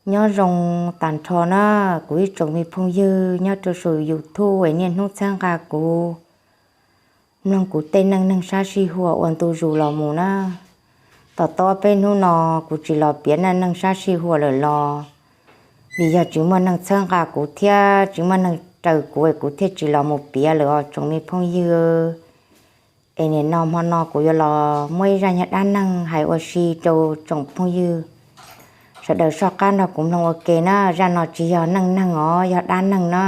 Nyob zoo tag nrho na, kuv ib tsoom me phooj ywg nyob rau saum YouTube es niaj hnub txhawb nqa kuv, mloog kuv tej neej neeg sab sij huam uas ntu zus los mus na. Tom tau peb hnub no kuv tsis los piav neej neeg sab sij huam lawm los vim yog tsis muaj neeg txhawb nqa kuv thiab tsis muaj neeg raws kuv es kuv thiaj tsis los mus piav lawm os tsoom me phooj ywg. Es nim no hmo no kuv yuav los muab ib zaj nyuag dab neeg hais ua si rau tsoom phooj ywg sawv daws soj qab nrog kuv mloog ua ke na. Zaj no tsis yog neej neeg os, yog dab neeg na.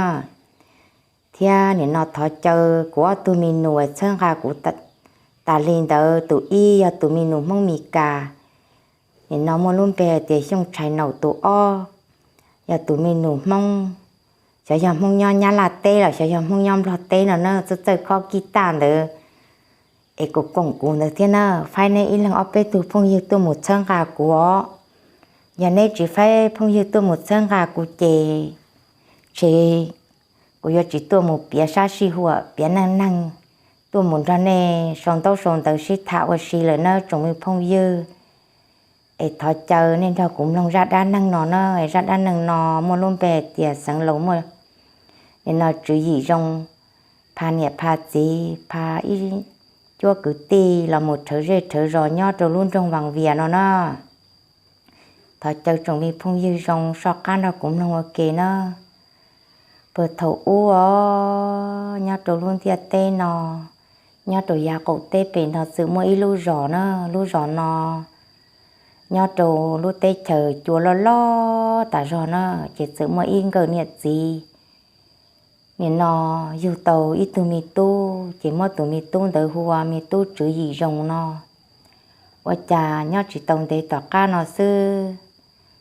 Thiab nim no thov caw kuv ob tug me nus txhawb nqa kuv tas li ntawd. Tus ib yog tus me nus Hmoob Mes Kas, nim no muaj lub npe hais tias Xyooj Tshais Naum. Tus ob yog tus me nus Hmoob, xyov yog Hmoob nyob Nyab Laj teb los xyov yog Hmoob nyob Nplog teb no na, txawj txawj khob kib taj ntawd es kuv koom kuv ntawd thiab na. Faib neb ib leeg ob peb tug phooj ywg tuaj mus txhawb nqa kuv os. Yog neb tsis faib phooj ywg tuaj mus txhawb nqa kuv ces, ces kuv yuav tsis tuaj mus piav sab sij huam piav neej neeg tuaj mus nrog nej sau ntaub sau ntawv sib tham ua si lawm na tsoom me phooj ywg. Es thov caw nej nrog kuv mloog zaj dab neeg no na. Zaj dab neeg no muaj lub npe tias Xeev Laus muaj, nim no tswv yim zoo, pha niam pha txiv pha ib cuab kwv tij los mus rhawv zej rhawv zos nyob rau lub nroog Vaj Vias no na. Thov caw tsoom me phooj ywg zoo soj qab nrog kuv mloog ua ke na. Puag thaum ub os, nyob rau lub ntiaj teb no, nyob rau yav qaum teb pem no txawm muaj ib lub zos na. Lub zos no nyob rau lub teb chaws cua loj loj tas zog na. Ces txawm muaj ib nkawm niam txiv nim no yug tau ib tug me tub, ces muab tus me tub ntawd hu ua me tub tswv yim zoo no. Ua cas nyob tsis tau ntev tom qab no xwb,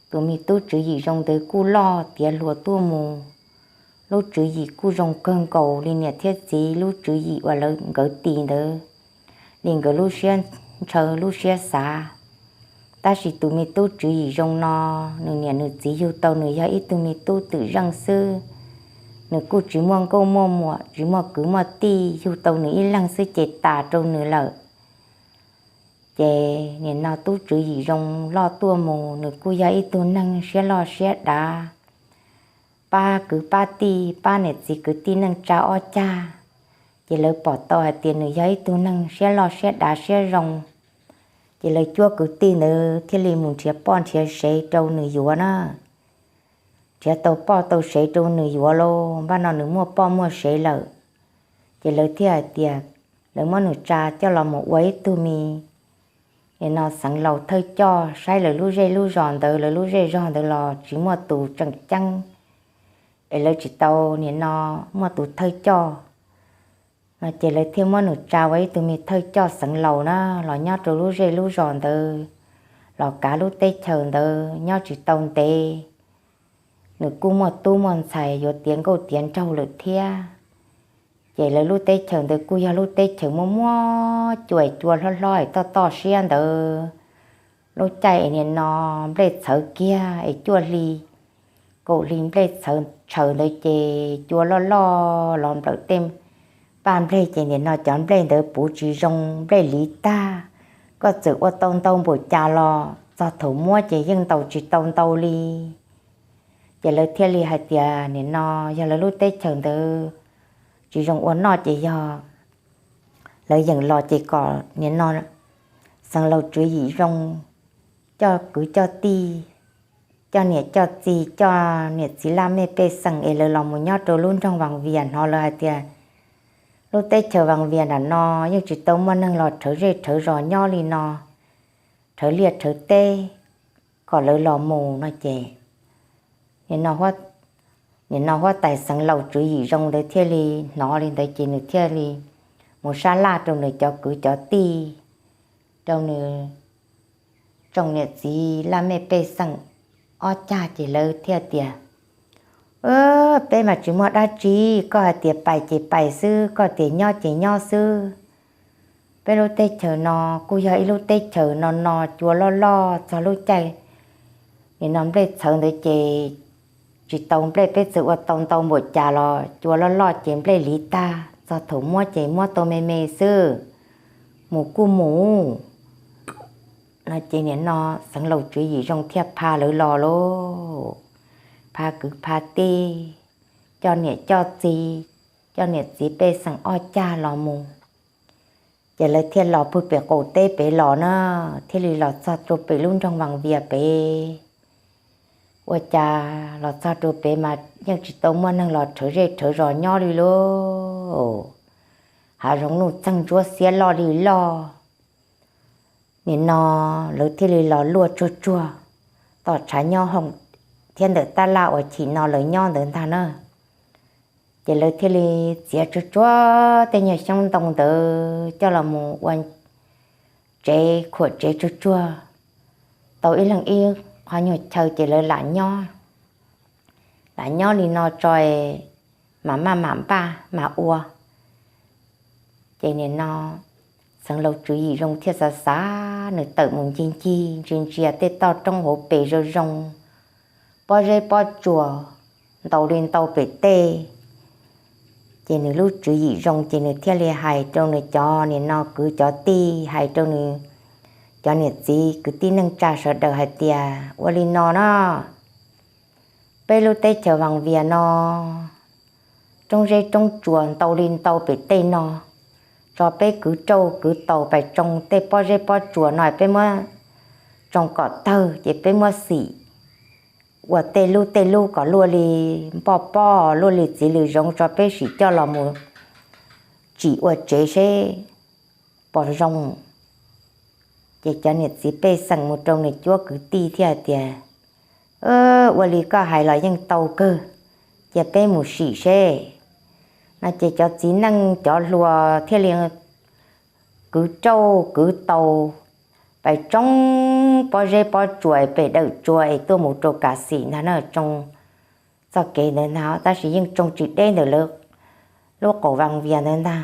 tus me tub tswv yim zoo ntawd kuj loj tiav hluas tuaj mus. Lub tswv yim kuj zoo kawg nkaus li niam thiab txiv lub tswv yim uas lawv nkawd tis ntawd, li nkawd lub siab ntshaw lub siab xav. Tab sis tus me tub tswv yim zoo no, nws niam nws txiv yug tau nws yog ib tug me tub twm zeej xwb. Nws kuj tsis muaj nkauj muaj muam, tsis muaj kwv muaj tij, yug tau nws ib leeg xwb ces tas rau nws lawm. Ces nim no tub tswv yim zoo loj tuaj mus, nws kuj yog ib tug neeg siab loj siab dav, pab kwv pab tij, pab niam txiv kwv tij neej tsa ob cag. Ces lawv pom tau hais tias nws yog ib tug neeg siab loj siab dav siab zoo. Ces lawv cuab kwv tij ntawd thiaj li mus nrhiav poj nrhiav sev rau nws yuav na. Nrhiav tau poj tau sev rau nws yuav lauj, npaj no nws muaj poj muaj sev lawm. Ces lawv thiaj hais tias lawv muab nws tsa coj los mus ua ib tug me, nim no Xeev Laus thawj coj, saib lawv lub zej lub zos ntawd, lawv lub zej zog ntawd los tsis muaj tus tseem ceeb, es lawv tsis tau nim no muaj tus thawj coj no. Ces lawv thiaj muab nws tsa ua ib tug me thawj coj Xeev Laus na, los nyob rau lub zej lub zos ntawd, los kav lub teb chaws ntawd nyob tsis tau ntev. Nws kuj muaj tub muaj ntxhais yuav tiav nkauj tiav nraug lawm thiab. Ces lawv lub teb chaws ntawd kuj yog lub teb chaws muaj muaj cua, cua hlob hlob es toj toj siab ntawd. Lub caij es nim no nplej txhawv kiag es cuaj hli kaum hli nplej txhawv tshaws ntawd ces cua loj loj los nplawm tej paj nplej ces nim no cov nplej ntawd puv tsis zoo, nplej liv tag. Koj txawm ua tau ntau npaum cas los txog thaum muab ces yeej ntaus tsis tau ntau li. Ces lawv thiaj li hais tias nim no yog lawv lub teb chaws ntawd tsis zoo ua noj ces yog lawv yeem los ces kom nim no Xeev Laus tswv yim zoo coj kwv coj tij, coj niam coj txiv, coj niam txiv laj mej pej xeem es lawv los mus nyob rau lub nroog Vaj Vias. Hnov lawv hais tias lub teb chaws Vaj Vias nram no yeej tsis tau muaj neeg los rhawv zej rhawv zos nyob li no, rhawv liaj rhawv teb, kom lawv los mus no ces nim no huab tais Xeev Laus tswv yim zoo ntawd thiaj li hnov li ntawd ces nws thiaj li mus sab laj rau nws cov kwv cov tij, rau nws tsoom niam txiv laj mej pej xeem ob cag ces lawv thiaj tias, Peb mas tsis muaj dab tsi, koj hais tias pais ces pais xwb, koj tias nyob ces nyob xwb. Peb lub teb chaws no kuj yog ib lub teb chaws no no cua loj loj txog lub caij nim no nplej txhawv ntawd ces tsis tau nplej, peb txawm ua tau ntau npaum cas los cua loj loj ces nplej liv tag, txog thaum muab ces muab tau me me xwb, mus kuj mus. No ces nim no Xeev Laus Tswv Yim Zoo thiaj pha lawv los lauj, pha kwv pha tij, coj niam coj txiv, coj niam txiv pej xeem ob cag los mus. Ces lawv thiaj los pw pem qaum teb pem los na, thiaj li los txog rau pem lub nroog Vaj Vias pem. Ua cas los txog rau pem mas yeej tsis tau muaj neeg los rhawv zej rhawv zos nyob li lauj. Hav zoov nuj txeeg ntsuab xiab loj li loj. Nim no lawv thiaj li los luaj tsuag tsuag tom tshav nyob hoom thiab ntawm tab laj uas chim no lawv nyob ntawd ntag na. Ces lawv thiaj li txiav tsuag tsuag tej nyuag xyoob ntoo ntawd coj los mus ua tsev khuam tsev tsuag tsuag, tau ib leeg ib qho nyuag chaw ces lawv lam nyob, lam nyob li no tso mam maj mam npaj mam ua. Ces nim no Xeev Laus Tswv Yim Zoo thiaj xav xav, nws tawm mus ncig ncig ntsia ntsia tej toj roob hauv pes zoo zoo, pob zeb pob tsuas ntau li ntau pem tej. Ces nws lub tswv yim zoo ces nws thiaj li hais rau nws cov nim no kwv cov tij, hais rau nws cov niam txiv kwv tij neej tsa sawv daws hais tias, ua li no na, peb lub teb chaws Vaj Vias no roob zeb roob tsuas ntau li ntau pem tej no, tso peb kwv rauj kwv taus pais tsoo tej pob zeb pob tsuas no peb muab tsoo kom tawg ces peb muab xim ua tej lub tej lub kom luaj li npoj pob luaj li txiv lws zoov tso peb sim coj los mus tsim ua tsev seb puas zoo. Ces cov niam txiv pej xeem mus rau nws cuab kwv tij thiaj hais tias, ua li koj hais los yeej tau kawg, cia peb mus sim seb. No ces cov txiv neej cov hluas thiaj li kwv rauj kwv taus pais tsoo pob zeb pob tsuas pem dawm tsua es tuaj mus rau Kav Xim ntag na, tsoo txoj kev ntawd ntag, tab sis yeej tsoo tsis deb ntawm lawv lub qaum Vaj Vias ntawd ntag.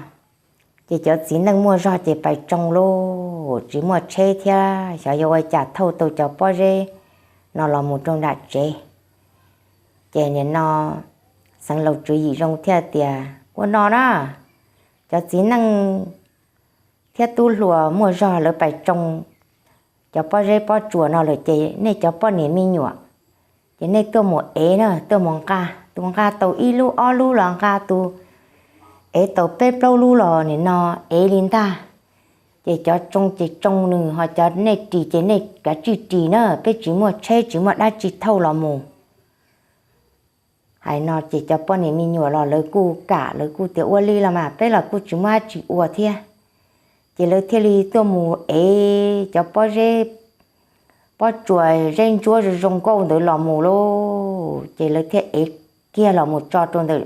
Ces cov txiv neej muaj zog ces pais tsoo lauj, tsis muaj tsheb thiab xyov yuav ua cas thauj tau cov pob zeb no los mus rau nram tsev. Ces nim no Xeev Laus Tswv Yim Zoo thiaj tias, ua no na, cov txiv neej thiab tub hluas muaj zog lawv pais tsoo cov pob zeb pob tsuas no lawm ces nej cov poj niam me nyuam ces nej tuaj mus ev na, tuaj mus nqa, tus nqa tau ib lub ob lub los nqa, tus ev tau peb plaub lub los nim no ev li ntag. Ces cov tsoo ces tsoo nws, ho cov nej ris ces nej kav tsij ris na, peb tsis muaj tsheb tsis muaj dab tsi thauj los mus. Hais no ces cov poj niam me nyuam los lawv kuj kam, lawv kuj tias ua li los mas peb los kuj tsis muaj dab tsi ua thiab. Ces lawv thiaj li tuaj mus ev cov pob zeb pob tsuas zeb ntsuab zoo zoo nkauj ntawd los mus lauj. Ces lawv thiaj ev kiag los mus tso rau ntawm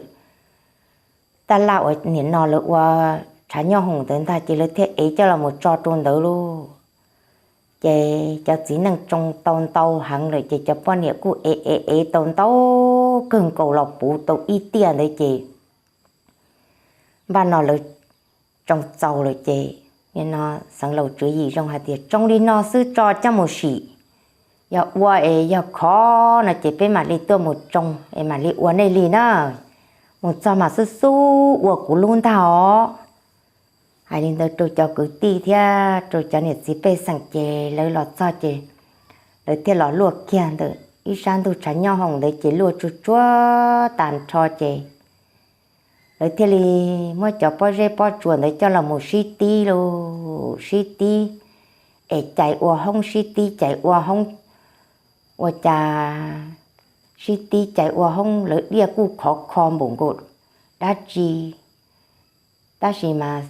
taj laj uas nim no lawv ua tshav nyob hoom ntawd ntag, ces lawv thiaj ev coj los mus tso rau ntawd lauj. Ces cov txiv neej tsoo tau ntau heev lawm ces cov poj niam kuj ev ev ev tau ntau kawg nkaus los puv tau ib tiaj ntawd ces npaj no lawv tsoo txaus lawm ces nim no Xeev Laus Tswv Yim Zoo hais tias, tsoo li no xwb tso coj mus sim, yog ua es yog khov no ces peb mam li tuaj mus tsoo es mam li ua nej li na. Mus txog mas xub xub ua kuv lub ntag os. Hais li ntawd rau cov kwv tij thiab rau cov niam txiv pej xeem ces lawv los txog ces lawv thiaj los luaj kiag ntawm ib sab ntug tshav nyob hoom ntawd ces luaj tsuag tsuag tag nrho ces lawv thiaj li muab cov pob zeb pob tsuas ntawd coj los mus sib tib lauj, sib tib es cais ua hoob, sib tib cais ua hoob, ua cas sib tib cais ua hoob lawv diaj kuj khov kho npaum nkaus dab tsi. Tab sis mas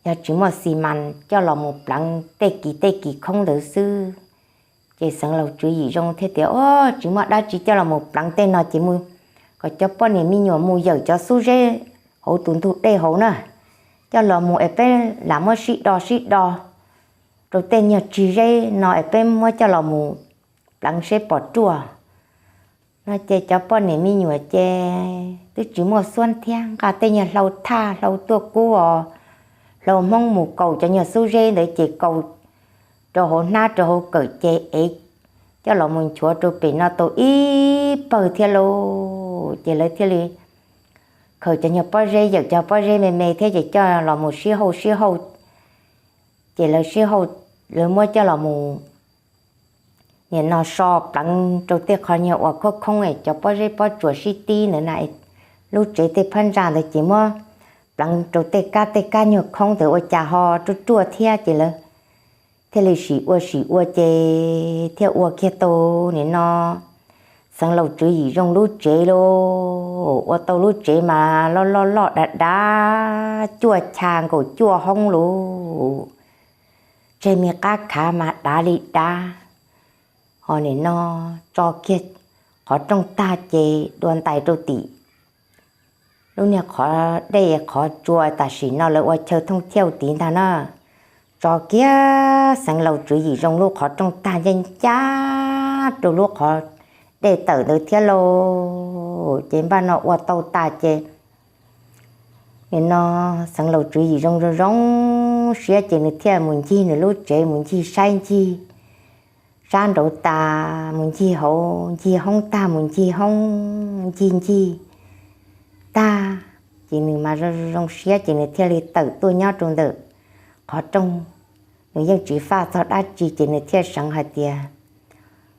yog tsis muaj xi mas coj los mus pleev tej kis tej kis khoob ntawd xwb. Ces Xeev Laus Tswv Yim Zoo thiaj tias, o, tsis muaj dab tsi coj los mus pleev tej no ces mus kom cov poj niam me nyuam mus yawm cov xub zeb hauv tus ntug dej hauv na, coj los mus es peb lam muab sib do sib do rau tej nyuag tsig zeb no es peb muab coj los mus pleev seb pom ruaj. No ces cov poj niam me nyuam ces twb tsis muaj xuab thiab, nqa tej nyuag hlau thaj hlau tuaj kub os, hlau Hmoob mus kaus cov nyuag xub zeb ntawd ces kaus rau hauv hnab rau hauv kawm ces ev coj los mus nchuav rau pem no tau ib pawg thiab lauj. Ces lawv thiaj li khaws cov nyuag pob zeb, yawm cov pob zeb me me thiab ces coj los mus sib hauj sib hauj. Ces lawv sib hauj, lawv muab coj los mus nim no so pleev rau tej qhov nyuag uas khoob khoob es cov pob zeb pob tsuas sib tib ntawd na, lub tsev tej phab ntsa ntawd ces muab pleev rau tej kab tej kab nyuag khoob ntawd ua cas ho ruaj ruaj thiab ces lawv thiaj li sim ua sim ua ces thiaj ua kiag tau nim no Xeev Laus Tswv Yim Zoo lub tsev lauj. Ua tau lub tsev mas loj loj loj dav dav, cuaj cha nkaus cuaj hoob lauj, tseg me qab khav mas dav li dav. Ho nim no tso kiag qhov rooj tag ces dua ntais rau tim lub niag qhov dej qhov tsua tam sim no lawv ua chaw thooj thiaj tid ntag na. Tso kiag Xeev Laus Tswv Yim Zoo lub qhov rooj tag ncaj ncaj rau lub qhov dej tawm ntawd thiab lauj. Ces npaj no ua tau tas ces nim no Xeev Laus Tswv Yim Zoo zoo zoo siab ces nws thiaj mus ncig nws lub tsev mus ncig saib ncig sab nraud tas mus ncig hauv, ncig hoob tag mus ncig hoob ncig ncig tag ces nws mas zoo zoo siab ces nws thiaj li tawm tuaj nyob rau ntawm qhov rooj. Nws yeej tsis faj txog dab tsi ces nws thiaj seev hais tias,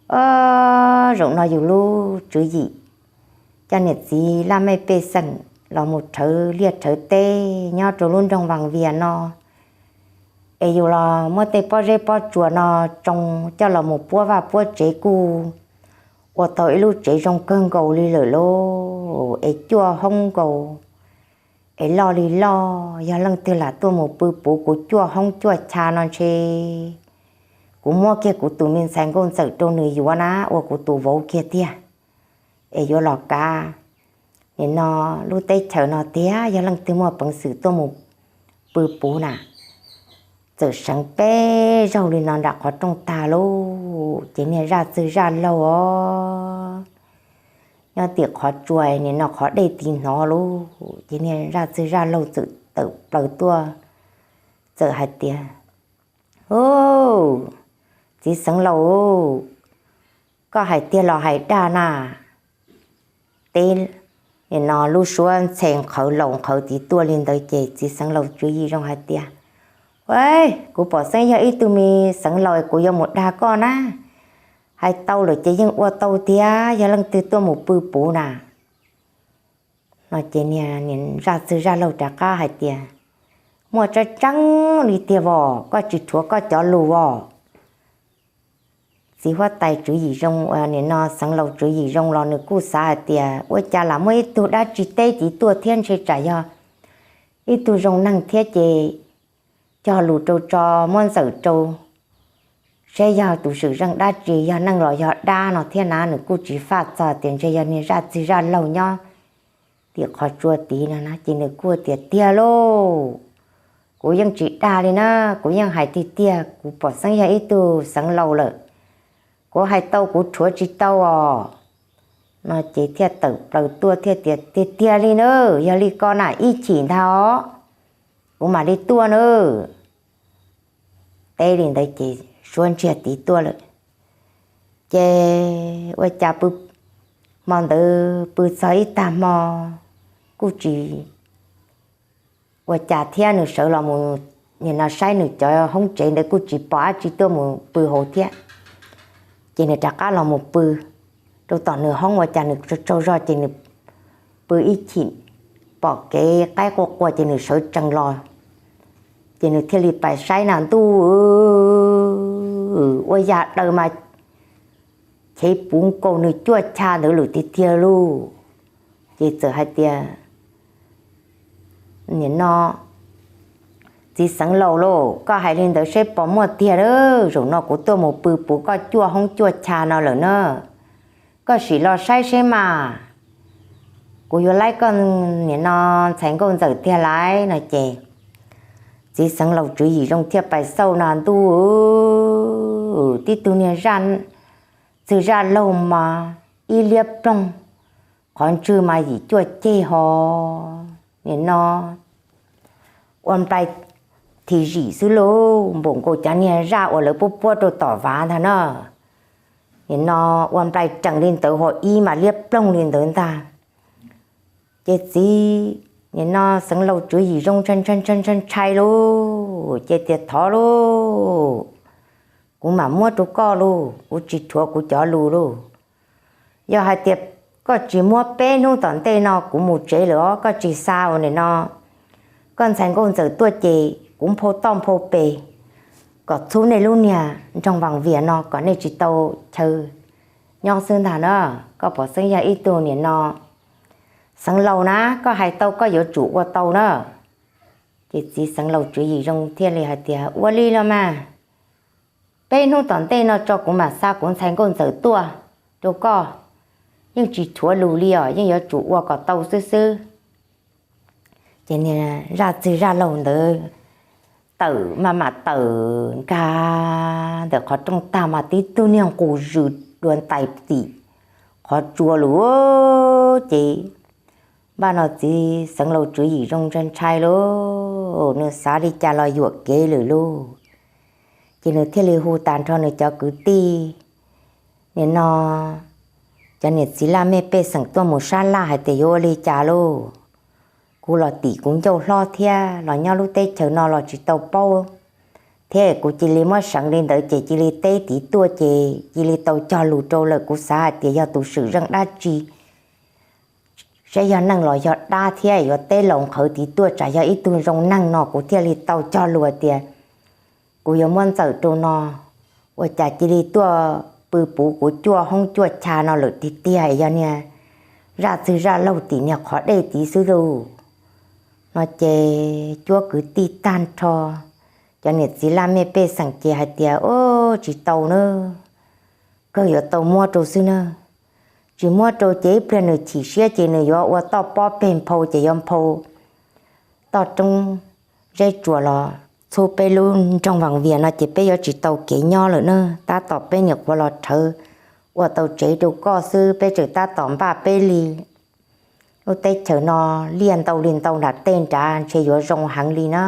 O, zaum no yus lub tswv yim coj niam txiv laj mej pej xeem los mus rhawv liaj rhawv teb nyob rau lub nroog Vaj Vias no es yus los muab tej pob zeb pob tsuas no tsoo coj los mus puab vaj puab tsev kuj ua tau ib lub tsev zoo kawg nkaus li lawm lauj, es cuaj hoob nkaus es loj li loj. Yog leej twg lam tuaj mus pw puv kuv cuaj hoob cuaj cha no ntshe kuv muab kiag kuv tus me ntxhais nkauj ntxawm rau nws yuav na, ua kuv tus vauv kiag tiag es yuav los kav nim no lub teb chaws no tiag. Yog leej twg muaj peev xwm tuaj mus pw puv na. Txawm seev peb zaug li no nram qhov rooj tag lauj, ces niag zaj txwg zaj laug os nyob tim qhov tsua nim no qhov dej tiv hnov lauj, ces niag zaj txwg zaj laug txawm tawm plaws tuaj txawm hais tias, Ub, txiv Xeev Laus, koj hais tiag los hais dag na? Teb nim no lub suab ntxhe nqhawv laus nqhawv tid tuaj li ntawd ces txiv Xeev Laus Tswv Yim Zoo hais tias, Ua, kuv pom xeeb yog ib tug me Xeev Laus kuv yuav mus dag koj na. Hais tau lawm ces yeej ua tau tiag, yog leej twg tuaj mus pw puv na. No ces niag zaj txwg zaj laug rov qab hais tias, Muaj tseeb tseeb li tiag vos, koj tsis rhuav koj cov lus os. Txiv huab tais Tswv Yim Zoo, nim no Xeev Laus Tswv Yim Zoo los nws kuj xav hais tias ua cas lam muaj ib tug dab tsi teb tid tuaj thiab, ntshe tsam yog ib tug zoo neeg thiab ces cog lus rau tso muab ntxawm rau saib yog tus swm zeej dab tsi, yog neeg los yog dab no thiab na. Nws kuj tsis faj txog tias ntshe yog niag zaj txwg zaj laug nyob tim qhov tsua tid no na, ces nws kuj tias, Tiag lauj, kuv yeej tsis dag li na, kuv yeej hais tiag tiag, kuv pom xeeb yog ib tug Xeev Laus lawm, kuv hais tau kuv rhuav tsis tau os. No ces thiaj tawm plaws tuaj thiaj tias, Tiag tiag li na, yog li ko na ib chim ntag os, kuv mam li tuaj na. Teb li ntawd ces suab ntsiag tid tuaj lawm. Ces ua cas pw, hmo ntawd pw txog ib tag hmo kuj tsis ua cas thiab, nws sawv los mus nim no saib nws cov hoob tsev ntawd kuj tsis pom dab tsi tuaj mus pw hauv thiab. Ces nws rov qab los mus pw rau tom nws hoob, ua cas nws tsaug tsaug zog ces nws pw ib chim pom kev qaib quaj quaj ces nws sawv tsees los. Ces nws thiaj li pais saib na ntuj, ua yam daws mas chev puv nkaus nws cuaj cha ntawd lawm tiag tiag lauj. Ces txawm hais tias, Nim no txiv Xeev Laus lauj, koj hais li ntawd seb puas muaj tiag a? Zaum no kuv tuaj mus pw puv koj cuaj hoob cuaj cha no lawm na. Koj sim los saib seb mas, kuv yuav laib koj nim no ntxhais nkauj ntxawm tiag lauj. No ces txiv Xeev Laus Tswv Yim Zoo thiaj pais xauj na ntuj, tib tug niag zaj txwg zaj laug mas ib liab ploog, qhov ntswg mas yim cuaj ceg ho, nim no ua nplai thim zim xwb lauj, npaum nkaus cov niag zaj uas lawv puab puab rau tom vav ntag na. Nim no ua nplai rees li ntawd ho ib mas liab ploog li ntawd ntag. Ces txiv nim no Xeev Laus Tswv Yim Zoo ntshai ntshai ntshai ntshai lauj, ces tias, Thov lauj, kuv mam muab rau koj lauj, kuv tsis rhuav kuv cov lus lauj. Yog hais tias koj tsis muab, peb hnub tom ntej no kuv mus tsev lawm os, koj tsis xa ua nim no koj ntxhais nkauj ntxawm tuaj ces kuv nphau toj nphau pes kom txhub nej lub niag nroog Vas Vias no kom nej tsis tau chaw nyob xwb ntag na. Koj pom xeeb yog ib tug nim no xeev laus na, koj hais tau koj yuav tsum ua tau na. Ces txiv xeev laus Tswv Yim Zoo thiaj li hais tias, ua li los mas, peb hnub tom ntej no tso kuv mam xa kuv ntxhais nkauj ntxawm tuaj rau koj. Yeej tsis rhuav lus li os, yeej yuav tsum ua kom tau xwb xwb. Ces niag zaj txwg zaj laug ntawd tawm mas mam tawm nkag ntawm qhov rooj tag mas tib tug niag nqus zws dua ntais tim qhov tsua lawm. Ces npaj no txiv xeev laus Tswv Yim Zoo ntshai ntshai lauj, nws xav li cas los yuam kev lawm lauj. Ces nws thiaj li hu tag nrho nws cov kwv tij nim no, cov niam txiv laj mej pej xeem tuaj mus sab laj hais tias, yuav ua li cas lauj? Kuv los tim kuv ncauj hlob thiab los nyob lub teb chaws no los tsis tau paub thiab, kuv cia li muab seev li ntawd ces cia li teb tid tuaj ces cia li tau cog lus rau lawm. Kuv xav hais tias yog tus swm zeej dab tsi, saib yog neeg los yog dab thiab, yuav teb laus nqhawv tid tuaj tsam yog ib tug zoo neeg no kuv thiaj li tau cog lus tias kuv yuav muab ntxawm rau no. Ua cas cia li tuaj pw puv kuv cuaj hoob cuaj cha no lawm tiag tiag, yog niag zaj txwg zaj laug tim niag qhov dej tid xwb lauj. No ces cuab kwv tij tag nrho, cov niam txiv laj mej pej xeem ces hais tias, o, tsis tau na, kawg yuav tau muab rau xwb na. Tsis muab rau ces ib pliag nws chim siab ces nws yuav ua toj pob peg nphau ces yuav nphau toj roob zeb tsuas los txhub peb lub nroog Vas Vias no ces peb yuav tsis tau kev nyob lawm na. Tab tom peb nyuam qhuav los rhawv ua tau tsev rau koj xwb, peb tseem tab tom npaj peb li lub teb chaws no liaj ntau li ntau nram tej nrad ntshe yuav zoo heev li na.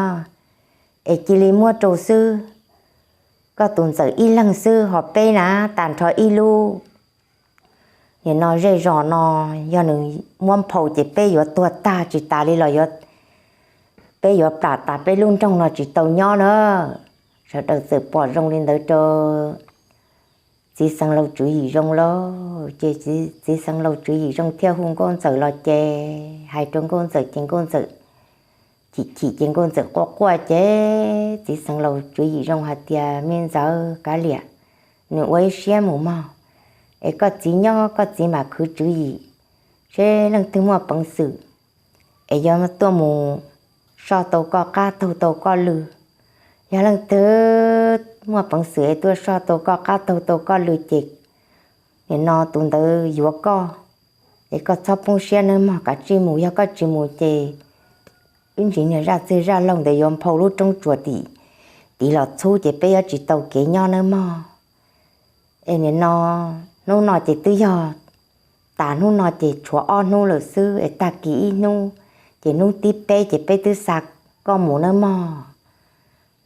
Es cia li muab rau xwb, koj tus ntxawm ib leeg xwb ho peb na, tag nrho ib lub nim no zej zos no, yog nws muab nphau ces peb yuav tuag tag tsis tas li los yuav, peb yuav plam tas peb lub nroog no tsis tau nyob na. Sawv daws txawm pom zoo li ntawd rau txiv xeev laus Tswv Yim Zoo lauj. Ces txiv xeev laus Tswv Yim Zoo thiaj hu nkauj ntxawm los ces hais rau nkauj ntxawm ces nkauj ntxawm chim chim ces nkauj ntxawm quaj quaj ces txiv xeev laus Tswv Yim Zoo hais tias, me ntxawm kav liam, nws ua ib siab mus mog, es koj txiv nyob koj txiv mam khwv Tswv Yim seb leej twg muaj peev xwm es yuav tuaj mus soj tau koj qab taug tau koj lw. Yog leej twg muaj peev xwm es tuaj soj tau koj qab taug tau koj lw ces nim no tus ntawd yuav koj, es koj txhob poob siab nawb mog, kav tsij mus. Yog koj tsis mus ces ib ntsis niag zaj txwg zaj laug ntawd yuav nphau lub roob tsuas tim tid los txhub ces peb yuav tsis tau kev nyob nawb mog. Es nim no hnub no ces twb yog tas hnub no ces tshuav ob hnub lawm xwb es tag kis ib hnub ces hnub thib peb ces peb twb xa koj mus nawb mog.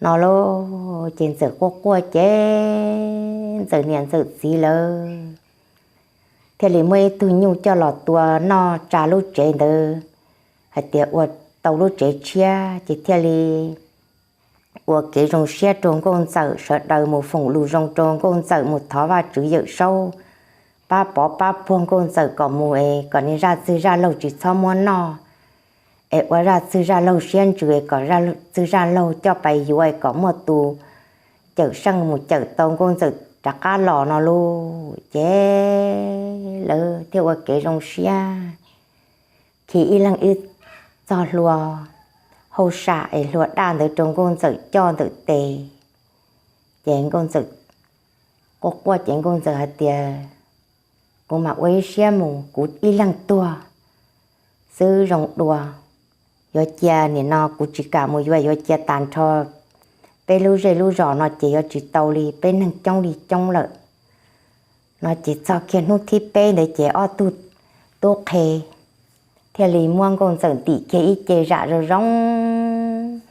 No lauj, ces ntxawm quaj quaj ces ntxawm niam ntxawm txiv lawv thiaj li muaj ib tug nyuj coj los tua noj tsa lub tsev ntawd, hais tias ua tau lub tsev tshiab ces thiaj li ua kev zoo siab rau nkauj ntxawm, sawv daws mus foom lus zoo rau nkauj ntxawm, mus thov Vajtswv Yawm Saub pab pov pab puag nkauj ntxawm kom mus es kom niag zaj txwg zaj laug tsis txhob muab noj, es ua zaj txwg zaj laug siab ntsws es kom zaj txwg zaj laug coj pais yuav es kom muaj tus cawm seej mus cawm tau nkauj ntxawm rov qab los no lauj. Ces lawv thiaj ua kev zoo siab khi ib leeg ib txoj hlua hauj sam es hlua daj ntawd rau nkauj ntxawm coj ntawm tes. Ces nkauj ntxawm quaj quaj ces nkauj ntxawm hais tias, kuv mam ua ib siab mus, kuv ib leeg tuag xwb zoo dua. Yuav cia nim no kuv tsis kam mus yuav, yuav cia tas nrho peb lub zej lub zos no ces yuav tsis tau li, peb neeg coob li coob lawm. No ces txog kiag hnub thib peb ntawd ces ob tug tub qhe thiaj li muab nkauj ntxawm ntim kiag ib ce zam zoo zoo,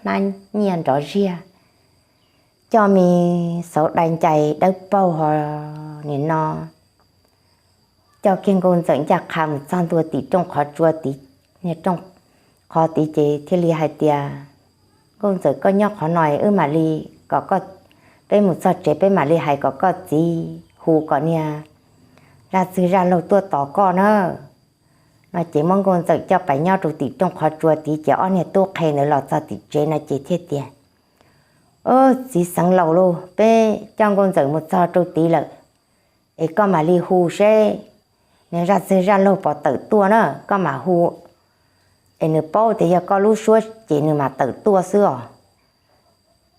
hnab nyiaj nrov ziag, coj me xauv dai ncais dawb paug ho nim no coj kiag nkauj ntxawm ncaj qha mus txog ntua tim rooj qhov tsua tid, niag rooj qhov tid ces thiaj li hais tias, nkauj ntxawm, koj nyob qhov no wb mam li kom koj peb mus txog tsev peb mam li hais kom koj txiv hu kom niag zaj txwg zaj laug tuaj tos koj na. No ces muab Nkauj Ntxawm coj pais nyob rau tim rooj qhov tsua tid ces ob niag tub qhe ntawd los txog tim tsev no ces thiaj tias, Txiv xeev laus lauj, peb coj Nkauj Ntxawm mus txog rau tid lawm, es koj mam li hu seb niag zaj txwg zaj laug puas tawm tuaj na, koj mam hu, es nws paub tias yog koj lub suab ces nws mam tawm tuaj xwb os.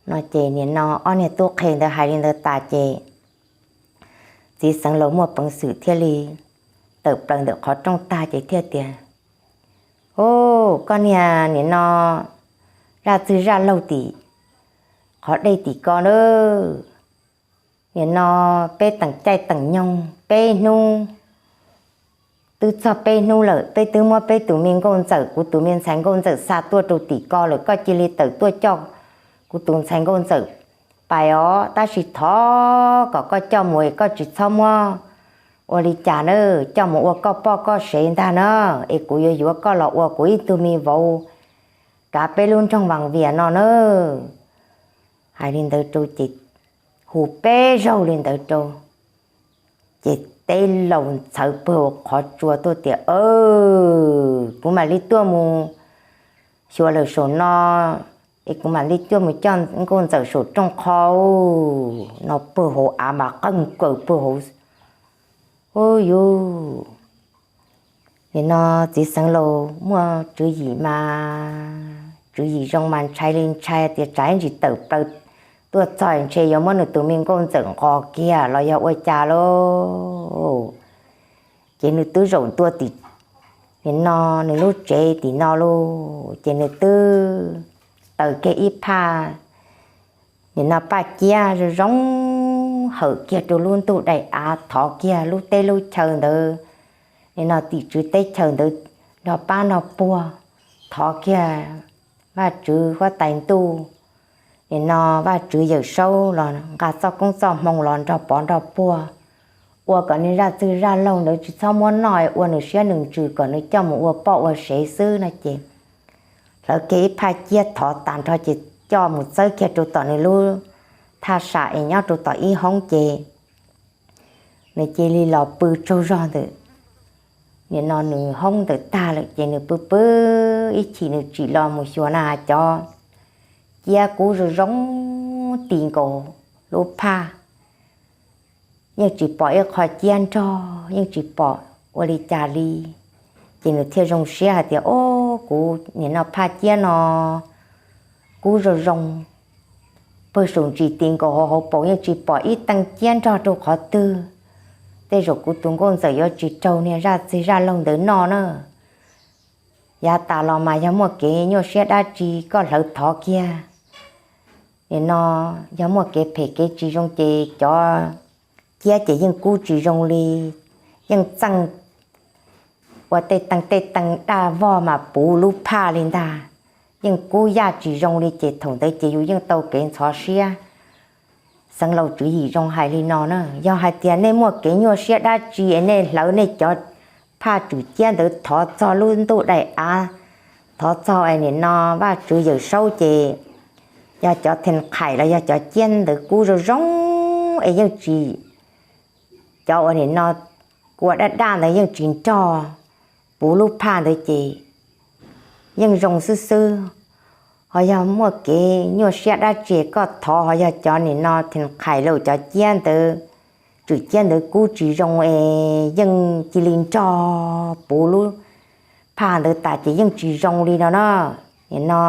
No ces nim no ob niag tub qhe ntawd hais li ntawd tas ces txiv xeev laus muaj peev xwm thiaj li tawm plaws ntawm qhov rooj tag ces thiaj tias, Au, koj niag nim no zaj txwg zaj laug tim qhov dej tim ko na, nim no peb teem caij teem nyoog peb hnub twb txog peb hnub lawm, peb twb muab peb tus me Nkauj Ntxawm, kuv tus me ntxhais Nkauj Ntxawm xa tuaj rau tim ko lawm, koj cia li tawm tuaj coj kuv tus ntxhais Nkauj Ntxawm pais os, tab sis thov kom koj coj mus es koj tsis txhob muab ua li cas na, coj mus ua koj poj koj sev ntag na, es kuv yuav yuav koj los ua kuv ib tug me vauv kav peb lub nroog Vaj Viam no na. Hais li ntawd rau ces hu peb zaug li ntawd rau ces teb laus ntxhawv pawg qhov tsua tuaj tias, Kuv mam li tuaj mus xyuas lawm saum no, es kuv mam li tuaj mus coj Nkauj Ntxawm saum rooj qho no. Pawg hauv av mas qeej kaws pawg hauv. Ub yuv, nim no txiv xeev laus muaj tswv yim mas tswv yim zoo mas ntshai li ntshai tias tsam ib ntsis tawm plaws tuaj txog ntshe yuav muab nws tus me Nkauj Ntxawm nqos kiag los yog ua cas lauj. Ces nws twb zaum ntua tim nim no nws lub tsev tim no lauj, ces nws twb taws kiag ib phaj nim no phaj ciab zoo zoo hawm kiag rau lub ntuj daim av, thov kiag lub teb lub chaw ntawd, nim no tim tswv teb chaws ntawd nrog pab nrog puag, thov kiag Vajtswv huab tais ntuj, nim no Vajtswv Yawm Saub los nqa txoj koob txoj hmoo los nrog pov nrog puag, ua kom niag zaj txwg zaj laug ntawd tsis txhob muab noj, ua nws siab nws ntsws kom nws coj mus ua poj ua sev xwb no ces hlawv kiag ib phaj ciab thov tag nrho ces coj mus txawb kiag rau tom nws lub thaj sam es nyob rau tom ib hoob ces nws cia li los pw tsaug zog ntawm nim no nws hoob ntawm tag lawm ces nws pw pw ib chim nws tsim los mus xyuas na cov ciab kub zoo zoo ti nkaus lub phaj, yeej tsis pom ib qho ciab nrog, yeej tsis pom ua li cas li. Ces nws thiaj zoo siab hais tias, Ob, kuv nim no phaj ciab no kub zoo zoo, pawg saum ntsis ti nkaus hauv hauv paus yeej tsis pom ib teej ciab nrog rau qhov twg. Tej zaum kuv tus nkauj ntxawm yuav tsis raug niag zaj txwg zaj laug ntawd noj na. Yav tas los mas yog muaj kev nyuaj siab dab tsi koj hlawv thov kiag. Nim no yog muaj kev phem kev tsis zoo ces cov ciab ces yeej kub tsis zoo li, yeej txeej ua tej teej tej teej daj vog mas puv lub phaj li ntag, yeej kub yaj tsis zoo li ces thaum ntawd ces yus yeej tau kev ntxhov siab. Xeev Laus tswv yim zoo hais li no na, yog hais tias nej muaj kev nyuaj siab dab tsi es nej hlawv nej cov phaj tswm ciab ntawd thov txog lub ntuj daim av, thov txog es nim no Vajtswv Yawm Saub ces yog cov theem qhaim los yog cov ciab ntawd kub zoo zoo es yeej tsis, cov uas nim no kua daj daj ntawd yeej tsis nrog puv lub phaj ntawd ces yeej zoo xwb xwb. Ho yog muaj kev nyuaj siab dab tsi koj thov ho yog cov nim no theem qhaim los cov ciab ntawd, tswm ciab ntawd kub tsis zoo es yeej cia li nrog puv lub phaj ntawd tas ces yeej tsis zoo li no na. Nim no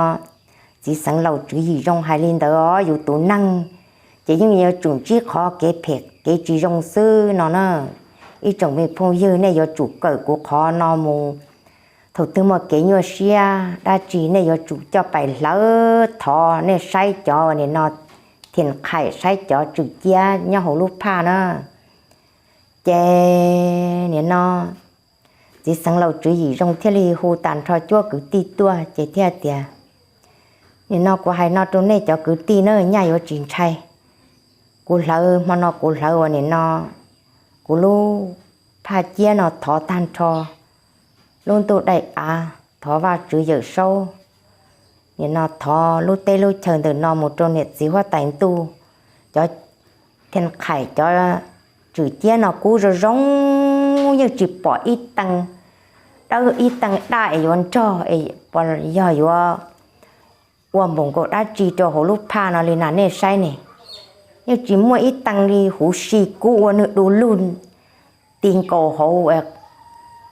txiv Xeev Laus tswv yim zoo hais li ntawd os, yus tus neeg ces yeej yuav tsum ntsib qhov kev phem kev tsis zoo xwb no na. Ib tsoom me phooj ywg nej yuav tsum kawm kuv qhov no mus. Thaum twg muaj kev nyuaj siab dab tsi nej yuav tsum coj pais hlawv thov, nej saib cov nim no theem qhaim saib cov tswm ciab nyob hauv lub phaj na. Ces nim no txiv Xeev Laus tswv yim zoo thiaj li hu tag nrho cuab kwv tij tuaj ces thiaj tias, nim no kuv hais no rau nej cov kwv tij na, nyaj yuav tsis ntshai. Kuv hlawv hmo no kuv hlawv uas nim no kuv lub phaj ciab no thov tag nrho lub ntuj daim av, thov Vajtswv Yawm Saub, nim no thov lub teb lub chaw ntawm no mus rau niam txiv huab tais ntuj, cov thia qhais cov tswm ciab no kub zoo zoo, yeej tsis pom ib tee dawb ib tee daj es yuav nrog es yog yuav ua npaum nkaus dab tsi rau hauv lub phaj no li na nej saib ne. Yeej tsis muaj ib tee li, huv si kub ua nws du lug ti nkaus hauv,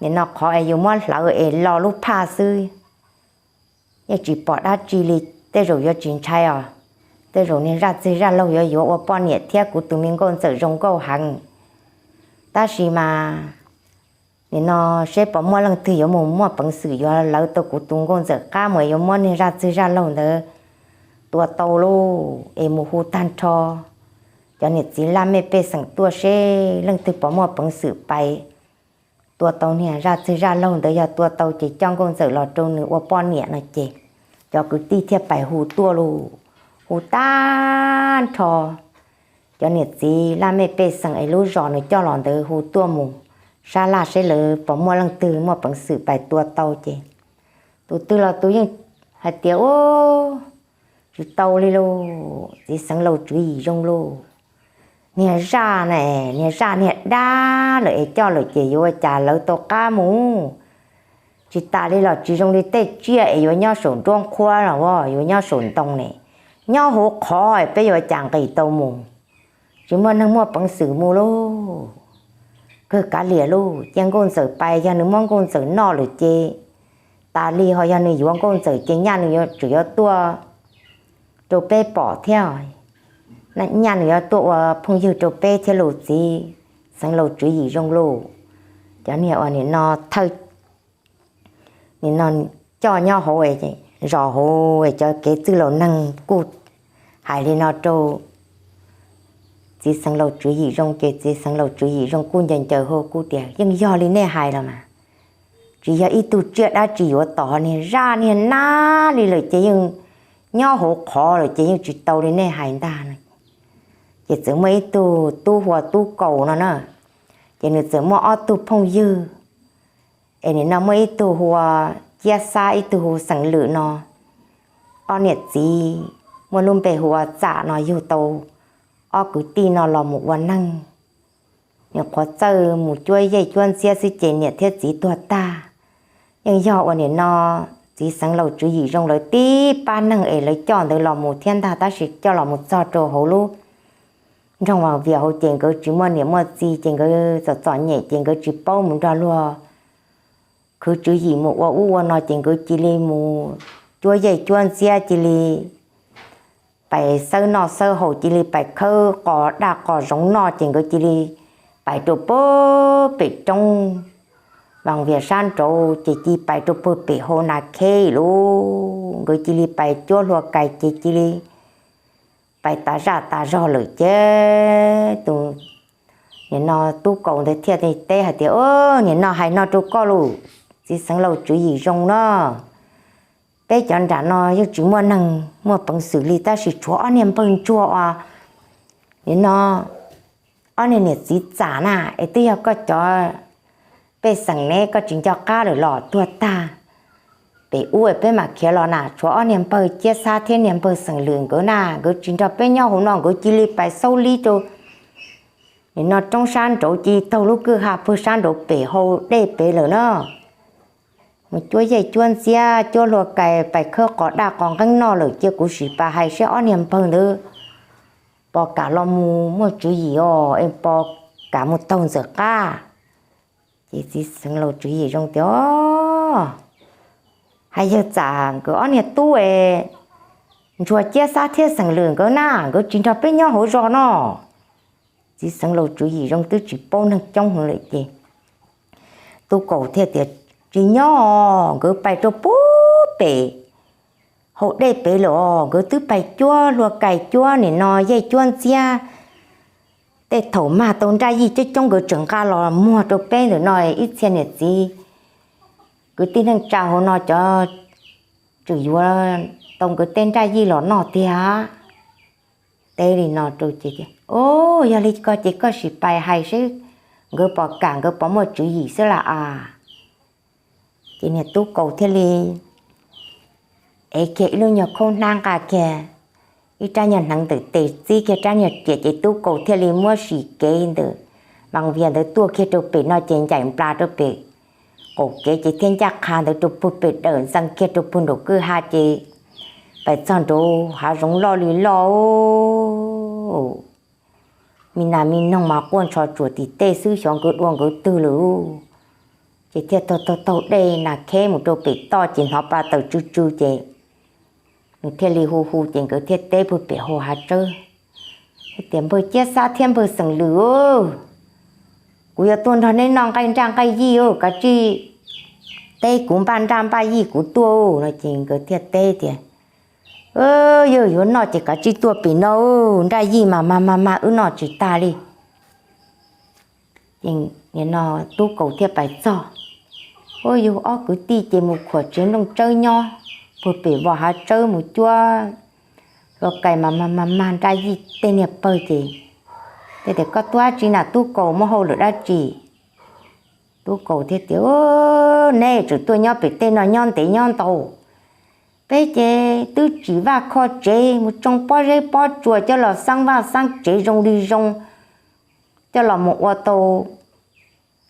nim no qhov es yus muab hlawv es lo lub phaj xwb. Yeej tsis pom dab tsi li. Tej zaum yuav tsis ntshai os, tej zaum niag zaj txwg zaj laug yuav yuav ua poj niam thiab kuv tus me nkauj ntxawm zoo nkauj heev. Tab sis mas nim no seb puas muaj leej twg yuav mus muaj peev xwm yuav lawv tau kuv tus nkauj ntxawm qab mus es yuav muab niag zaj txwg zaj laug ntawd tua tau lauj, es mus hu tag nrho cov niam txiv laj mej pej xeem tuaj seb leej twg puas muaj peev xwm pais tua tau niag zaj txwg zaj laug ntawd, yog tua tau ces coj nkauj ntxawm los rau nws ua poj niam no ces cov kwv tij thiaj pais hu tuaj lauj. Hu tag nrho cov niam txiv laj mej pej xeem es lub zos nws coj los ntawd hu tuaj mus sab laj seb lawv puas muaj leej twg muaj peev xwm pais tua tau ces tus twg los tus yeej hais tias, Ub, tsis tau li lauj, txiv xeev laus tswv yim zoo lauj. Niag zaj na, niag zaj niag dab lawm es coj lawm ces yuav ua cas lawv tau qab mus. Tsis tas li los tsis zoo li tej tsiaj es yuav nyob saum nruab nqhuab los yuav nyob saum ntoo ne, nyob hauv qhov peb yuav ua cas nqis tau mus. Tsis muaj neeg muaj peev xwm mus lauj. Kawg kav liam lauj, cia nkauj ntxawm pais, yog nws muab nkauj ntxawm noj lawm ces tas li, ho yog nws yuav nkauj ntxawm ces nyaj nws yuav tsum yuav tuaj rau peb pom thiab, nyaj nws yuav tuaj ua phooj ywg rau peb thiab lauj, txiv xeev laus tswv yim zoo lauj. Cov niag uas nim no thawj nim no coj nyob hauv zos hauv cov kev txwj laus neeg kuj hais li no rau txiv xeev laus tswv yim zoo ces txiv xeev laus tswv yim zoo kuj ncaws ncaws hau kuj tias, Yeej yog li nej hais los mas. Tsis yog ib tug tsiaj dab tsi yuav tom niag zaj niag nab li lawm ces yeej nyob hauv qhov lawm ces yeej tsis tau li nej hais ntag no. Ces txawm muaj ib tug tub hu ua Tub Kaus no na, ces nws txawm muaj ob tug phooj ywg, es nim no muaj ib tug hu ua Ciab Xab, ib tug hu Xeem Lwm no. Ob niam txiv muaj lub npe hu ua Txam no yug tau ob kwv tij no los mus ua neeg. Nyuam qhuav txawj mus cuab yej cuab ntxiab xwb ces niam thiab txiv tuag tag. Yeej yog uas nim no txiv xeev laus tswv yim zoo lawv tib pab neeg es lawv coj ntawd los mus thiab ntag, tab sis coj los mus txog rau hauv lub nroog Vaj Vias hauv ces nkawd tsis muaj niam muaj txiv ces nkawd txom txom nyem ces nkawd tsis paub mus nrog luag khwv tswv yim mus ua ub ua no ces nkawd cia li mus cuab yej cuab ntxiab, cia li pais xawb noj xawb haus, cia li pais khawb qos daj qos zoov noj ces nkawd cia li pais rau puag pem roob Vaj Vias sab nraud ces cia li pais rau puag pem hauv Nas Kheb lauj. Nkawd cia li pais cuab hlua kais ces cia li pais tas zaj tas zog lawm ces tus nim no Tub Kaus ntawd thiaj teb hais tias, Nim no hais no rau koj lauj, txiv xeev laus tswv yim zoo no, peb cov nram no yeej tsis muaj neeg muaj peev xwm li tab sis tshuav ob niag npawg ntsuag os, nim no ob niag niam txiv Txam na, es twb yog koj cov pej xeem ne, koj tsis nco qab lawm los tuag tag. Pem ub peb mam khiav los na, tshuav ob niag npawg Ciab Xab thiab niag npawg Xeem Lwm nkawd na, nkawd tsis nrog peb nyob hauv no, nkawd cia li pais xaub lib rau nim no roob sab nraud, cia li taug lub kwj ha puag sab nraud pem hau dej pem lawm na. Mus cuab yej cuab ntxiab, cuab hlua kais, pais khawb qos daj qos nqeeb noj lawm, cia kuv sim pais hais seb ob niag npawg ntawd puas kam los mus muaj tswv yim os, es puas kam mus taug Ntxawm qab. Ces txiv xeev laus tswv yim zoo tias, Hais yawg Txam nkawd ob niag tub es ntsuag Ciab Xab thiab Xeem Lwm nkawd na, nkawd tsis nrog peb nyob hauv zos no. Txiv xeev laus tswv yim zoo twb tsis paub neeg coob heev lawm ces Tub Kaus thiaj tias, Tsis nyob, nkawd pais rau puag pem hau dej pem lawm os, nkawd twb pais cuab hlua kais cuab nim no yej cuab ntxiab. Tej thaum mag tau nraj yij coob coob nkawd tseem nqa los muag rau peb ntawm no ib txhia niam txiv kwv tij neej tsa hauv no cov tseem yuav tau nkawd tej nraj yij los noj tiag. Teb li no rau ces, Au, yog li ko ces koj sim pais hais seb nkawd puas kam, nkawd puas muaj tswv yim xwb las as. Ces niag Tub Kaus thiaj li ev kiag ib lub nyuag khaub hnab nqa kiag ib rab nyuag hneev ntawm tes txib kiag rab nyuag riam ces Tub Kaus thiaj li muab sim kev ntawm Mas Vias ntawd tuaj kiag rau pem no ces ncaim nplas rau pem qaum kev ces thiaj ncaj qha ntawd rau puag pem dawm ntxeev kiag rau puag nraum kwj ha ces pais txog nraud hav zoov loj li loj, me nas me noog mas quaj ntsho tsuas tim tej xwb, xyov nkawd dua nkawd twg lawm. Ces thiaj taug taug taug dej nas kheb mus rau pem toj ces hnov pa taws tsw tsw ces nws thiaj li hu hu ces nkawd thiaj teb puag pem hauv hav tsawb tias, Npawg Ciab Xab thiab npawg Xeem Lwm, kuv yuav tuaj nrog neb noj nqaij nraj nqaij yij, kav tsij teb kuv npaj nraj npaj yij kuv tuaj no. Ces nkawd thiaj teb tias, Yog yuav noj ces kav tsij tuaj pem no, nraj yij mas mag mag mag wb noj tsis tag li. Ces nim no Tub Kaus thiaj pais txog, ua yug ob kwv tij ces mus khuam tsev nplooj tsawb nyob puag pem vos hav tsawb mus cuab hlua kais mas mag mag mag nraj yij tej niag pawg ces, ces tias, Koj tuaj dab tsi na Tub Kaus, muaj hauj lwm dab tsi? Tub Kaus thiaj tias, Neb tseem tuaj nyob pem tej no nyob ntev nyob ntau, peb ces twb tsim vaj kho tsev mus tsoo pob zeb pob tsuas coj los xeeb vaj xeeb tsev zoo li zoo, coj los mus ua tau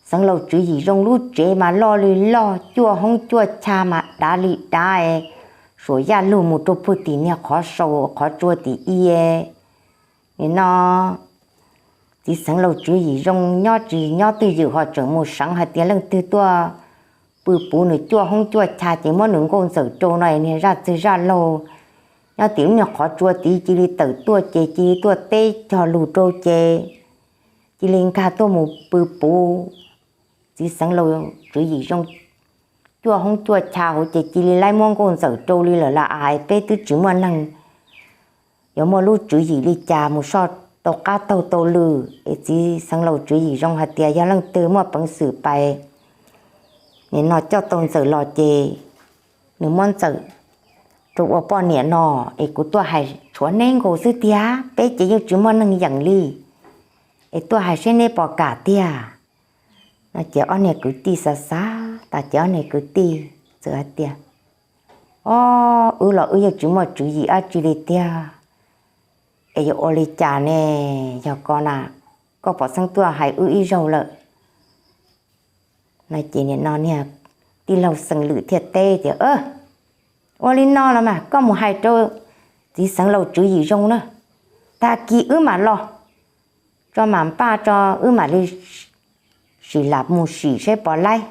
Xeev Laus Tswv Yim Zoo lub tsev mas loj li loj, cuaj hoob cuaj cha mas dav li dav, suam yaj lug mus rau puag tim niag qhov sau qhov tsua tim i. Nim no txiv Xeev Laus Tswv Yim Zoo nyob tsis nyob twj ywm ho tseem mus seev hais tias leej twg tuaj pw puv nws cuaj hoob cuaj cha ces muab nws nkauj ntxawm rau no, niag zaj txwg zaj laug nyob tim lub niag qhov tsua tid cia li tawm tuaj ces cia li tuaj teb cog lus rau ces cia li nkag tuaj mus pw puv txiv Xeev Laus Tswv Yim Zoo cuaj hoob cuaj cha hauv ces cia li laib muab nkauj ntxawm rau li lawm las as, peb twb tsis muaj neeg yuav muaj lub tswv yim li cas mus soj tau qab taug tau lw. Es txiv Xeev Laus Tswv Yim Zoo hais tias yog leej twg muaj peev xwm pais nim no coj tau ntxawm los ces nws muab ntxawm rau ua poj niam no, es kuv tuaj hais tshuav neb nkaus xwb tiag, peb ces yeej tsis muaj neeg yeem li, es tuaj hais seb neb puas kam tiag. No ces ob niag kwv tij xav xav tas ces ob niag kwv tij txawm hais tias, Ob, wb los wb yeej tsis muaj tswv yim dab tsi li tiag, es yuav ua li cas ne? Yog ko na, koj pom xeeb tuaj hais wb ib zaug lawm. No ces nim no niag tij laug Xeem Lwm thiaj teb tias, Ua li no los mas koj mus hais rau txiv Xeev Laus Tswv Yim Zoo na, tag kis wb mam los, tso mam npaj tso wb mam li sim lam mus sim seb puas laib,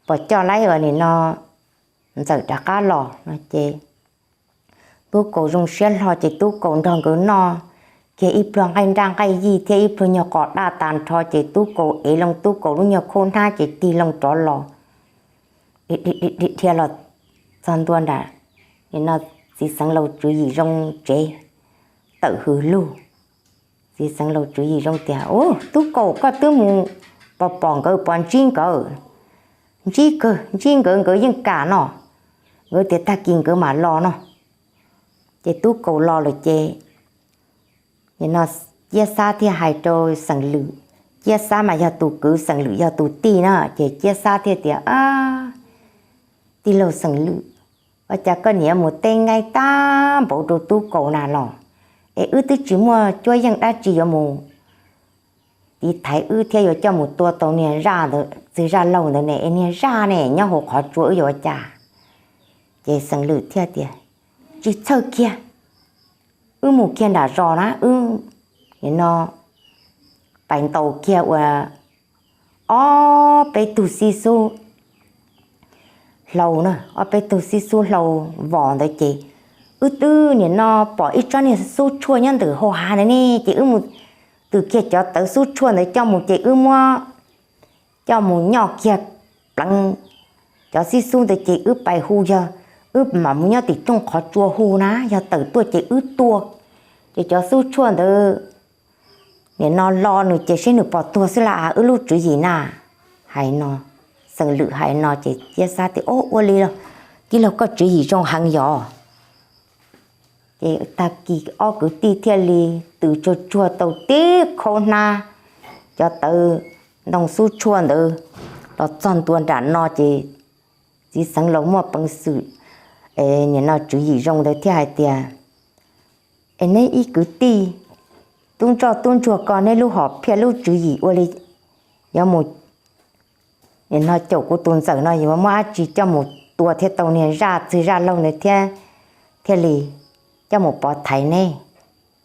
puas coj laib ua nim no ntxawm rov qab los no ces Tub Kaus zoo siab hlo ces Tub Kaus nrog nkawd noj kiag ib pluag nqaij nraj nqaij yij thiab ib pluag nyuag qos daj tas nrho ces Tub Kaus ev loo Tub Kaus lub nyuag khaub hnab ces tig loo rov los. Dhia los txog ntua nram nim no txiv Xeev Laus Tswv Yim Zoo tsev, tawm hws lug. Txiv Xeev Laus Tswv Yim Zoo tias, Ub, Tub Kaus, koj twb mus pom pom nkawd puas ntsib nkawd? Ntsib kawg, ntsib nkawd, nkawd yeej kam no, nkawd tias tag kis nkawd mam los no. Ces Tub Kaus los lawm ces nim no Ciab Xab thiaj hais rau Xeem Lwm, Ciab Xab mas yog tus kwv, Xeem Lwm yog tus tij na, ces Ciab Xab thiaj tias, Tij laug Xeem Lwm, ua cas koj niam mus teb nqaij tag npaum rau Tub Kaus na los, es wb twb tsis muaj cuab yeej dab tsi yuav mus tiv thaiv wb thiab yuav coj mus tua tau niag zaj ntawd, txwg zaj laug ntawd ne, es niag zaj ne nyob hauv qhov tsua wb yuav ua cas? Ces Xeem Lwm thiaj tias, Tsis txhawj kiag, wb mus kiag nram zos na, wb nim no pais ntaus kiag ua ob peb tug xib xub hlau na, ob peb tug xib xub hlau vos ntawd ces wb twb nim no pom ib tsob niag xub tshuaj nyob ntawm hauv hav ntawd ne, ces wb mus twm kiag cov tawv xub tshuaj ntawd coj mus ces wb muab coj mus nyoj kiag pleev cov xib xub ntawd ces wb pais hu, yog wb mam mus nyob tim rooj qhov tsua hu na, yog tawm tuaj ces wb tua, ces cov xub tshuaj ntawd nim no lo nws ces seb nws puas tuag xwb las as, wb lub tswv yim na. Hais no, Xeem Lwm hais no ces Ciab Xab tias, Ub, ua li los, tij laug koj tswv yim zoo heev yog. Ces tag kis ob kwv tij thiaj li twm tsuag tsuag tau tib khaub hnab cov tawv ntoo xub tshuaj ntawd los txog ntua nram no ces txiv Xeev Laus muaj peev xwm, nim no Tswv Yim Zoo ntawd thiaj hais tias, Es neb ib kwv tij, tub ntsoj tub ntsuag ko neb lub hom phiaj lub tswv yim ua li yuav mus, no caum kuv tus ntxawm no yuav muab dab tsi coj mus tua thiaj tau niag zaj txwg zaj laug ntawd thiab, thiaj li coj mus pov thaiv ne?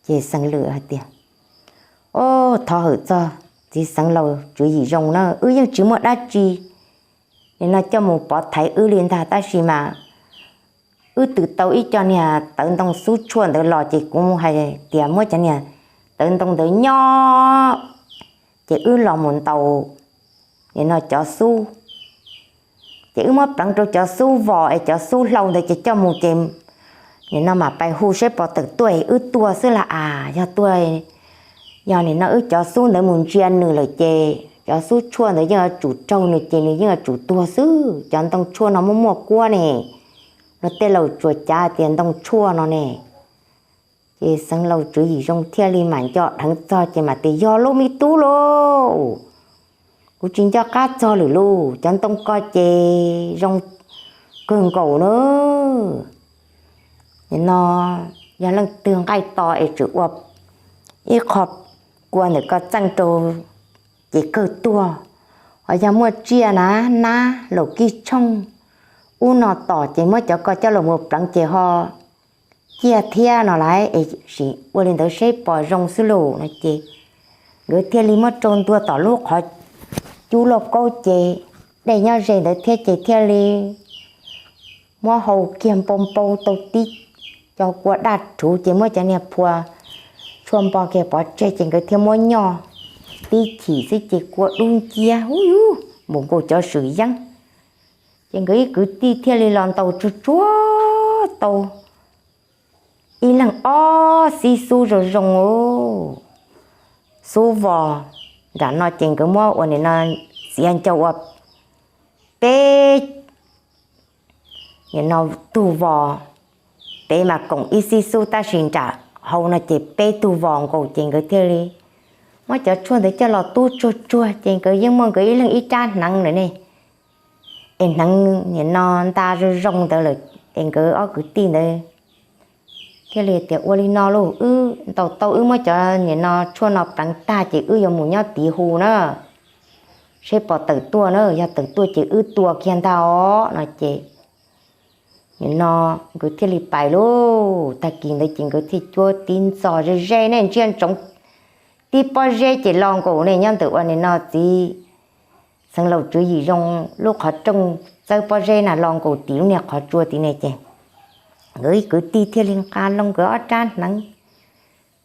Ces Xeev Lwm hais tias, Au, thov hawm txog txiv xeev laus tswv yim zoo na, wb yeej tsis muaj dab tsi no coj mus pov thaiv wb li ntag, tab sis mas wb twb tau ib co niag tawv ntoo xub tshuaj ntawd los ces kuv hais tias muab cov niag tawv ntoo ntawd nyob, ces wb los mus ntaus nim no cov xub, ces wb muab pleev rau cov xub vos es cov xub hlau ntawd ces coj mus ces nim no mam pais hu seb pov tawm tuaj wb tua xwb las as. Yog tua, yog nim no wb cov xub ntawd mus ntsia nws lawm ces cov xub tshuaj ntawd yeej yuav tsum raug nws ces nws yeej yuav tsum tuag xwb. Cov ntoo tshuaj no muaj muaj kuab ne, luag tej laus tsuas cav tias ntoo tshuaj no ne. Ces xeev laus tswv yim zoo thiaj li mam nco dheev txog ces mam tias, Yog lauj me tub lauj, kuv tsis nco qab txog lawm lauj, cov ntoo ko ces zoo kawg nkaus na. Nim no yog leej twg nqaij to es tseem ua ib qho kua ntawm ko txeej rau ces kawg tuag. Ho yog muaj tsiaj na, nab laus kib tshooj ub no tom ces muab cov ko coj los mus pleev ces ho ciaj thiab no lauj, es sim ua li ntawd seb pom zoo xwb lauj no ces nkawd thiaj li muab rau ntua tom lub qhov cub lauj kaub ces dej nyob ze ntawd thiab ces thiaj li muab hau kiag npau npau tau tib co kua daj rhuv ces muab cov niag phua tshuaj npo kiag pov tseg ces nkawd thiaj muab nyoj tib chim xwb ces kua dub nciab hu yus mus nkaus cov swm yeeb. Ces nkawd ib kwv tij thiaj li los ntaus tsuag tsuag tau ib leeg ob xib xub zoo zoo xub vos. Nram no ces nkawd muab ua nim no txiav ncau ua peb nim no tug vos, peb mas koom ib xib xub tab sis nram hau no ces peb tug vos nkaus ces nkawd thiaj li muab cov tshuaj ntawd coj los tub tsuag tsuag ces nkawd yeej muaj nkawd ib leeg ib rab hneev lawm ne. Es hneev nim no nta zoo zoo ntawd lawm es nkawd ob kwv tij ntawd thiaj li tias, Ua li no lauj, wb ntaus tau wb muab cov nim no tshuaj no pleev tag ces wb yuav mus nyob tid hu na, seb pom tawm tuaj na, yog tawm tuaj ces wb tua kiag ntag os no ces nim no nkawd thiaj li pais lauj. Tag kis ntawd ces nkawd thiaj cuab tib ntxos ze ze ne, ntsia ntsoov tib pob zeb ces los nkaus ne, nyob ntawm ua nim no txiv xeev laus tswv yim zoo lub qhov rooj txawb pob zeb na los nkaus tim lub niag qhov tsua tid ne ces nkawd ib kwv tij thiaj li nqa loo nkawd ob rab hneev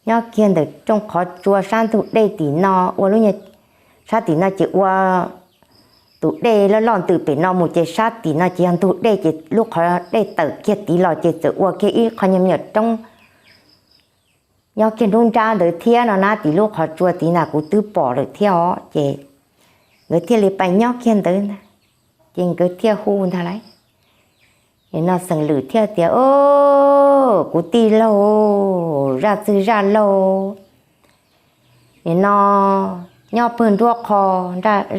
nyob kiag ntawm rooj qhov tsua sab ntug dej tim no, ua lub, sab tim no ces ua tus dej loj loj ntws pem no mus ces sab tim no ces yog ntug dej ces lub qhov dej tawm kiag tid los ces txawm ua kiag ib qho nyuag me nyuam roob nyob kiag nruab nrab ntawd thiab no na, tim lub qhov tsua tid na kuv twb pom lawm thiab os. Ces nkawd thiaj li pais nyob kiag ntawd ntag, ces nkawd thiaj hu ntag lauj. Nim no xeem lwm thiaj tias, Au, kuv tij laug, zaj txwg zaj laug, nim no nyob pawg nruab qho,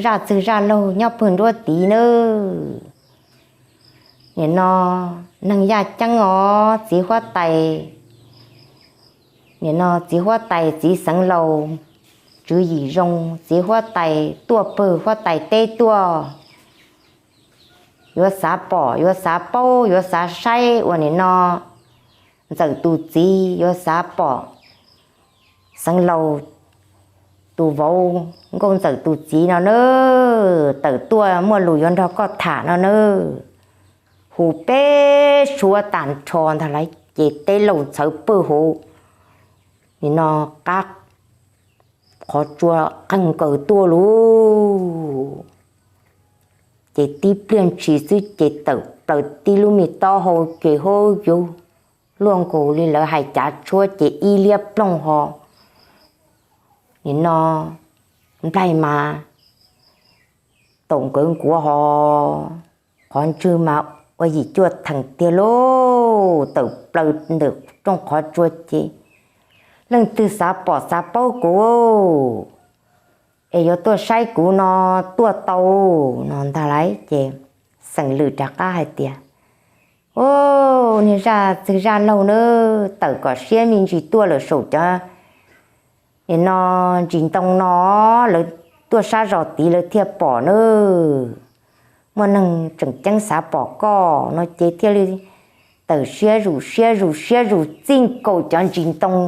zaj txwg zaj laug nyob pawg nruab tid nawb. Nim no neeg yaj ceeb os, txiv huab tais, nim no txiv huab tais txiv xeev laus tswv yim zoo, txiv huab tais tuaj pawg huab tais teb tuaj, yuav xav pom, yuav xav paub, yuav xav saib ua nim no ntxawm tus txiv, yuav xav pom xeev laus tus vauv nkauj ntxawm tus txiv no na, tawm tuaj muaj lus yuav nrog koj tham no na. Hu peb suab tag nrho ntag lauj, ces teb laus ntxhawv pawg huv, nim no qab qhov tsua qeeg nkaws tuaj lauj. Ces tib pliag ntshis xwb ces tawm plaws tib lub me taub hau ces hub yuv luaj nkaus li lawv hais cav tshuab ces ib liab plooj ho, nim no nplaig mas taum nkawd nkuav ho, qhov ntswg mas ua yim cuaj theem tiag lauj. Tawm plaws ntawm rooj qhov tsua ces, Leej twg xav pom xav paub kuv es yuav tuaj saib kuv no tuaj tau, no ntag lauj. Ces xeem lwm rov qab hais tias, Ub, niag zaj txwg zaj laug na, tawm kom siab me ntsis tuaj lawm saum cov nim no ntsis ntoo no, lawv tuaj sab zos tid lawv thiaj pom na. Muaj neeg tseem ceeb xav pom koj no ces thiaj li tawm siab zus siab zus siab zus txij nkaus cov ntsis ntoo,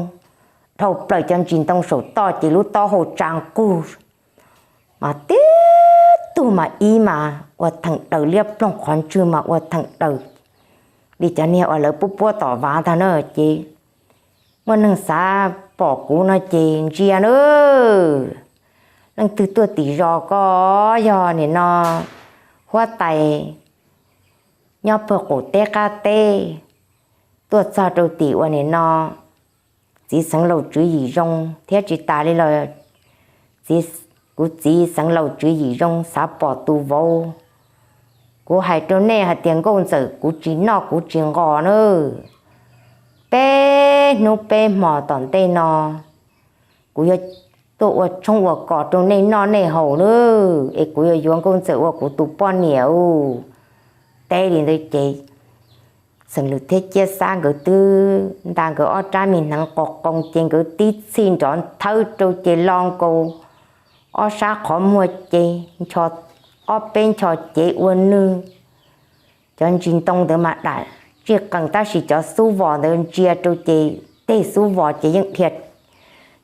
dhau plaws cov ntsis ntoo saum toj ces lub taub hau tsa nqug mas tib tug mas ib mas ua theem daws, liab ploog qhov ntswg mas ua theem daws li cov niag uas lawv puab puab tom vav ntag na. Ces muaj neeg xav pom kuv no ces ntsia na, leej twg tuaj tim zos ko, yog nim no huab tais nyob pawg qaum teb qab teb, tuaj txog rau tim uas nim no txiv xeev laus tswv yim zoo thiab tsis tas li los kuv txiv xeev laus tswv yim zoo xav pom tus vauv. Kuv hais rau nej hais tias nkauj ntxawm kuv tsis noj kuv tsis nqos na, peb hnub peb hmo tom ntej no kuv yuav tuaj ua tshoob ua kos rau nej noj nej haus na, es kuv yuav yuav nkauj ntxawm ua kuv tus poj niam. Teb li ntawd ces Xeem Lwm thiab Ciab Xab nkawd twb nta nkawd ob rab me hneev qos qoo ces nkawd tib txhij nrov nthawv rau ces lo nkaus ob sab qhov muag ces ob peb ncho cev ua nwg. Cov ntsis ntoo ntawd mas dam tsij qees tab sis cov xub vos ntawd ntsia rau ces tej xub vos ces yeej dhia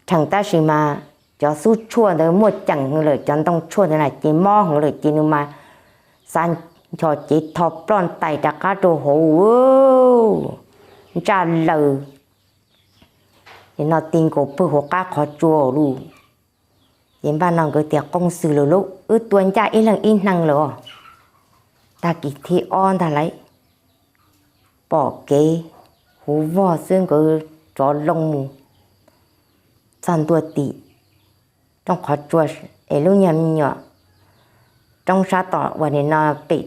rhees tab sis mas cov xub tshuaj ntawd muaj ceem lawm, cov ntoo tshuaj ntawd na ces mob heev lawm ces nws mas xav ncho cev tho ploj ntais rov qab rau hauv ntsaj laws, ces no ti nkaus pawg hauv qab qhov tsua lawm. Ces npaj no nkawd tias qoo xwm lawm lauj, wb tua ncaj ib leeg ib hneev lawm os. Tag kis thib ob ntag lauj, pom kev huv vog xwb nkawd rov loo mus txog ntua tim rooj qhov tsua es lub nyuag me nyuam roob sab tom uas nim no pem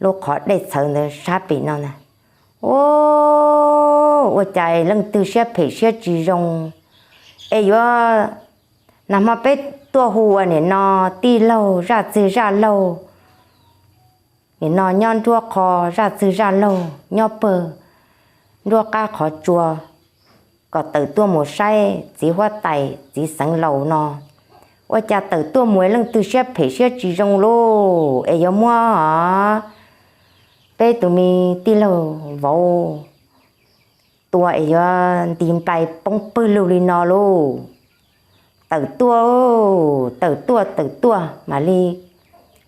lub qhov dej txhawv ntawd sab pem no ntag. Ua cas leej twg siab phem siab tsis zoo es yuav, nag hmo peb tuaj hu ua nim no tij laug zaj txwg zaj laug, nim no nyob nruab qho zaj txwg zaj laug nyob pawg nruab qab qhov tsua kom tawm tuaj mus saib txiv huab tais txiv xeev laus no. Ua cas tawm tuaj mus leej twg siab phem siab tsis zoo lauj es yuav muab peb tus me tij laug vauv tua es yuav nti nplai poob pawg lug li no lauj. Tawm tuaj, tawm tuaj, tawm tuaj mam li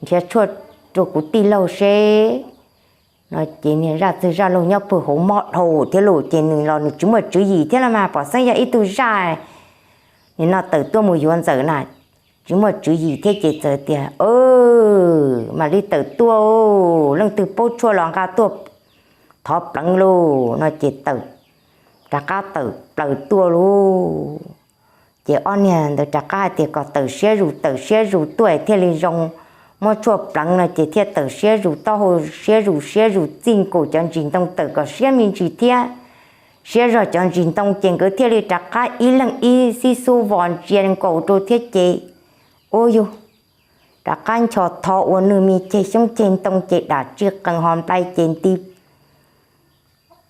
nrhiav tshuaj rau kuv tij laug seb. No ces niag zaj txwg zaj laug nyob pawg hauv mob dhau thiab lauj, ces nws los nws tsis muaj tswv yim thiab los mas pom xeeb yog ib tug zaj nim no tawm tuaj mus yuav ntxawm na, tsis muaj tswv yim thiab ces txawm tias mam li tawm tuaj, leej twg paub tshuaj los nqa tuaj thov pleev lauj. No ces tawm, rov qab tawm plaws tuaj lauj. Ces ob niag ntawd rov qab hais tias kom tawm siab zus tawm siab zus tuaj thiaj li zoo, muab tshuaj pleev no ces thiaj tawm siab zus taub hau siab zus siab zus txij nkaus cov ntsis ntoo tawm kom siab me ntsis thiab. Siab zog cov ntsis ntoo ces nkawd thiaj li rov qab ib leeg ib xib xub vos ntsia nkaus rau thiab ces ua yug rov qab ncho tho ua nws me ceg xyoob ceg ntoo ces dam tsij qees ho nplai ces nti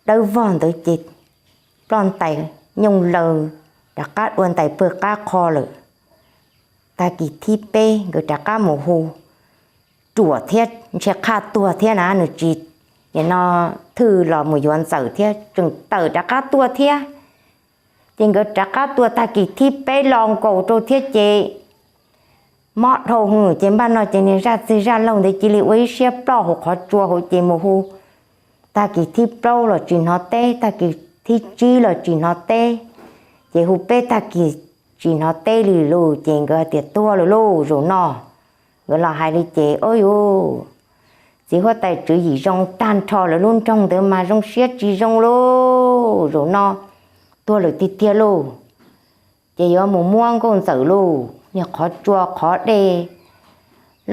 dawb vog ntawd ces ploj ntais nyooj laws rov qab dua ntais pawg qab qho lawm. Tag kis thib peb nkawd rov qab mus hu ruam thiab ntshe qhaj tuag thiab na, nws tsis, nim no thwj los mus yuav ntxawm thiab tseem tawm rov qab tuaj thiab. Ces nkawd rov qab tua tag kis thib peb los nkaus rau thiab ces mob dhau hwv ces npaj no ces niag zaj txwg zaj laug ntawd cia li ua ib siab ploj hauv qhov tsua hauv ces mus hu tag kis thib plaub los tsis hnov teb, tag kis thib tsib los tsis hnov teb, ces hu peb tag kis tsis hnov teb li lauj. Ces nkawd hais tias tuag lawm lauj zaum no. Nkawd los hais li ces ua yug txiv huab tais tswv yim zoo tag nrho lawv lub nroog ntawd mas zoo siab tsis zoo lauj, zaum no tuag lawm tiag tiag lauj. Ces yuav mus muab nkauj ntxawm lauj, niag qhov tsua qhov dej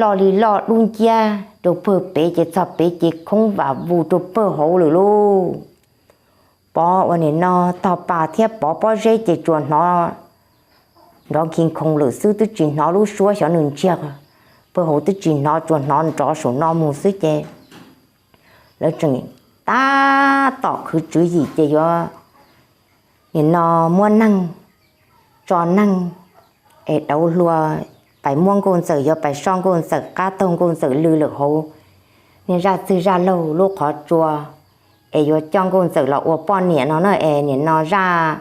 loj li loj dub nciab rau pawg pem ces txog pem ces khoob vam vus rau pawg hauv lawm lauj. Pov ua nim no tog pas thiab Pov pob zeb ces tsuas hnov nrov nkhi nkhoos lawm xwb, twb tsis hnov lub suab xyov nws ntsiag pawg hauv, twb tsis hnov, tsuas hnov nrov saum no mus xwb ces lawv tseem tab tom khwv tswv yim ces yuav nim no muab neeg tso neeg es dauv hlua, pais muab nkauj ntxawm, yuav pais soj nkauj ntxawm qab taug nkauj ntxawm lw lawm hauv niag zaj txwg zaj laug lub qhov tsua, es yuav coj nkauj ntxawm los ua poj niam no na. Es nim no zaj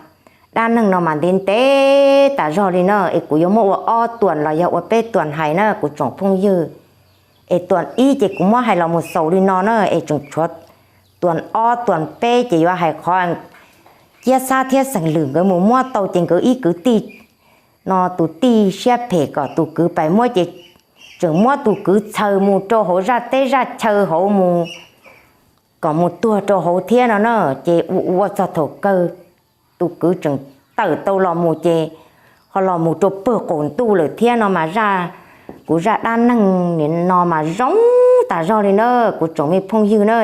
dab neeg no mas ntev ntev tas zog li na, es kuv yuav muab ua ob tuam los yog ua peb tuam hais na kuv tsoom phooj ywg. Es tuam ib ces kuv muab hais los mus xaus li no na, es tseem tshuav tuam ob tuam peb ces yuav hais qhov Ciab Xab thiab Xeem Lwm nkawd mus muab tau ces nkawd ib kwv tij no tus tij siab phem kom tus kwv pais muab ces tseem muab tus kwv txhaws mus rau hauv zaj teb zaj chaw hauv mus kom mus tuag rau hauv thiab no na. Ces ua ua txog thaum kawg tus kwv tseem tawm tau los mus ces ho los mus rau pawg qaum ntuj lawm thiab no mas zaj, kuv zaj dab neeg nim no mas zoo tas zog li na kuv tsoom me phooj ywg na.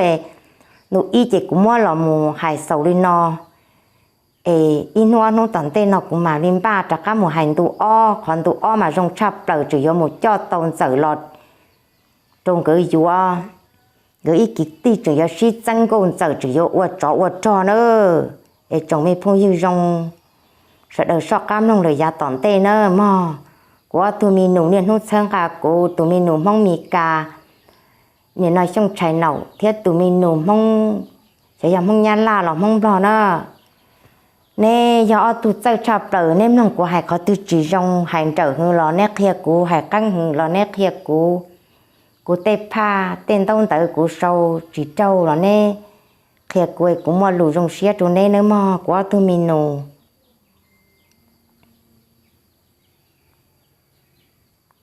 Ntu ib ces kuv muab los mus hais xaus li no, es ib hnub ob hnub tom ntej no kuv mam li npaj rov qab mus hais ntu ob. Qhov ntu ob mas zoo tshaj plaws, tseem yuav mus coj tau ntxawm los rau nkawd yuav, nkawd ib kwv tij tseem yuav sib txeeb nkauj ntxawm tseem yuav ua tsov ua rog na. Es tsoom me phooj ywg zoo sawv daws soj qab mloog lawm yav tom ntej na mog. Kuv ob tug me nus niaj hnub txhawb nqa kuv, tus me nus Hmoob Mes Kas nim no Xyooj Tshais Naum thiab tus me nus Hmoob, xyov yog Hmoob Nyab Laj los Hmoob Nplog na. Neb yog ob tug txawj tshaj plaws, neb mloog kuv hais qhov twg tsis zoo, hais nrawm heev los neb qhia kuv, hais qeeb heev los neb qhia kuv. Kuv tej phaj tej ntaub ntawv kuv sau tsis raug los neb qhia kuv, kuv muaj lus zoo siab rau neb nawb mog kuv ob tug me nus.